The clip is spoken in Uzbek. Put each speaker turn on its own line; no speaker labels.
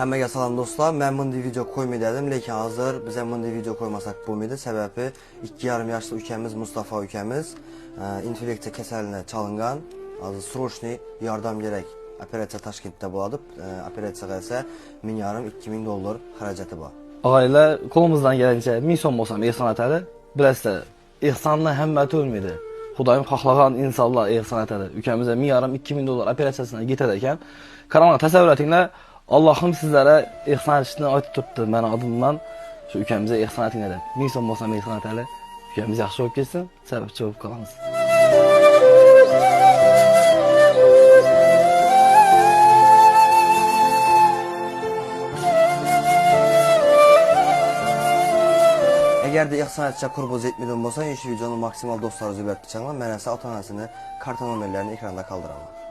Hammaga salom do'stlar. Men bunday video qo'ymay dedim, lekin hozir biz ham bunday video qo'ymasak bo'lmaydi. Sababi 2,5 yoshli ukamiz Mustafa ukamiz infeksiya kasaline chalingan. Hozir срочный yordam kerak. Operatsiya Toshkentda bo'ladi. Operatsiyaga esa 1500-2000 dollar xarajati bor.
Og'aylar, qo'limizdan kelgancha 1000 so'm bo'lsa ham ehson etadi. Bilasizlar, ehsonni hamma to'lmaydi. Xudoyim xohlagan insonlar ehson etadi. Ukamizga 1500-2000 dollar operatsiyasına ketadi ekan. Qaranglar, tasavvur etinglar, Allohim sizlarga ehson etishni aytib turibdi meni adimdan. Shu ukamizga ehson etinglar deb. 1000 so'm bo'lsa ham ehson etadi. Ukamiz yaxshi bo'lib ketsin, sababchi bo'lib qolamiz.
Agarda ehson etishga qurbingiz yetmaydigan bo'lsa, shu videoni maksimal do'stlaringizga yuborib chiqinglar. Men esa ota-onasini karta nomerlarini ekranda qoldiraman.